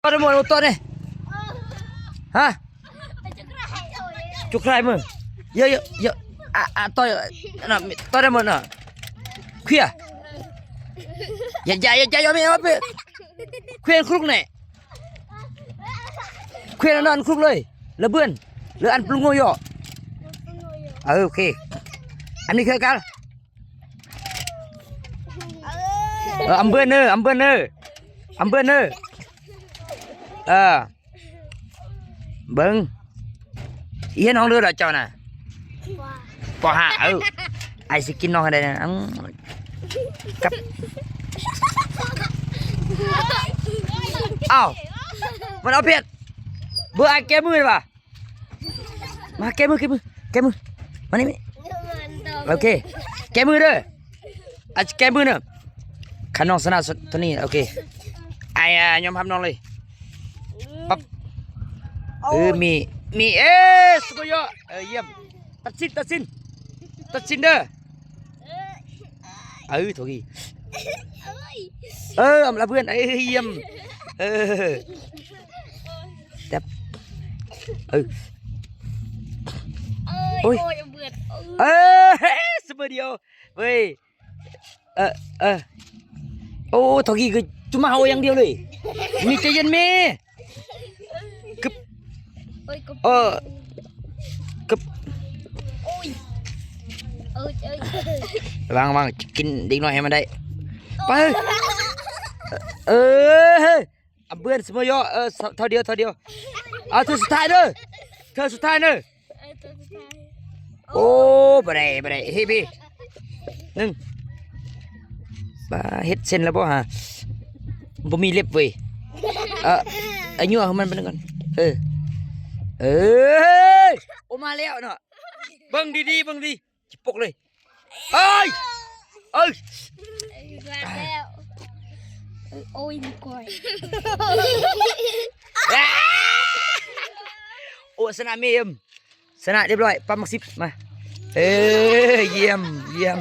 ຕໍ່ໄດ້ໝົດ ຕໍ່ໄດ້. ຮະ? ຈຸກໄຂ່ມື. ເຍາະໆ ອາ ອາ ຕໍ່ ອັນນັ້ນ ຕໍ່ໄດ້ໝົດນະ. ເຄຍ. ຢ່າ ຢ່າ ຢ່າ ຢ່າ ແມ່ ເອົາໄປ ເຄຍນຄຸກແນ່. ເຄຍນອັນນັ້ນຄຸກເລີຍ ລະເບືອນ ຫຼືອັນປະລຸງໂງ່ເຍາະ. ເອີ ໂອເຄ ອັນນີ້ຄືກັນ. ເອີ ອຳເບືອນເດີ ອຳເບືອນເດີ ອຳເບືອນເດີ. ເອີ ເບິ່ງ ຮຽນຫ້ອງເລີດເຈົ້ານະ? ປໍຫ້າ. ເອີ ອ້າຍຊິກິນນ້ອງໃຫ້ໄດ້ນະ. ອືມ ກັບ ອ້າວ ມັນເອົາເພັດ. ເບິ່ງ ອ້າຍແກະມືຫວາ? ມາແກະມື ແກະມື ແກະມື ມານີ້ ມານີ້. ໂອເຄ ແກະມືເດີ ອາ ແກະມືເດີ. ຄັນນ້ອງຊະນະເທົ່ານີ້ ໂອເຄ ອ້າຍ ອາ ຍອມຮັບນ້ອງເລີຍ. ປັບ ເອີ ມີ ມີ ເອີ ສຸດຍອດ. ເອີ ຢ້ຽມ ຕັດສິນ ຕັດສິນ ຕັດສິນເດີ. ເອີ ໂທກີ ເອີ ອຳລາເພື່ອນ ເອີ ຢ້ຽມ ເອີ ແຕັບ ເອີ ໂອ້ຍ ໂອ້ຍ ເບືອດ ເອີ ສະເບີດຽວເວີຍ. ເອີ ເອີ ໂອ້ ໂທກີຄືຈຸມາເຮົາຢ່າງດຽວເລີຍ. ມີ ໃຈເຢັນແມ່. ກຶບ ໂອ້ຍ ກະ ເອີ ກຶບ ໂອ້ຍ ເອີຍ ເອີຍ ລະວັງ ລະວັງ ກິນເດັກນ້ອຍໃຫ້ມັນໄດ້. ໄປ ເອີ ເອີ ອຳເບືອນສະເມີເຍາະ. ເອີ ເທົ່າດຽວ ເທົ່າດຽວ. ເອົາ ເທື່ອສຸດທ້າຍເດີ ເທື່ອສຸດທ້າຍເດີ. ໂອ້ ບໍ່ໄດ້ ບໍ່ໄດ້ ເຮີ້ຍ ພີ່ ໜຶ່ງ ບາ ເຮັດເສັ້ນແລ້ວບໍ່ຫາ? ບໍ່ມີເລັບເວີຍ. ເອີ ເອົາຍົວໃຫ້ມັນໄປໜຶ່ງກ່ອນ. ເອີ ເອີ ໂອ້ ມາແລ້ວເນາະ. ເບິ່ງດີໆ ເບິ່ງດີ ຊິປົກເລີຍ. ເອີຍ ເອີຍ ມາແລ້ວ. ໂອ້ຍ ນີ້ກ້ອຍ ໂອ້ ຊະນະເມມ ຊະນະຮຽບຮ້ອຍ. ປັບໝາກສິບ ມາ. ເອີ ຢ້ຽມ ຢ້ຽມ.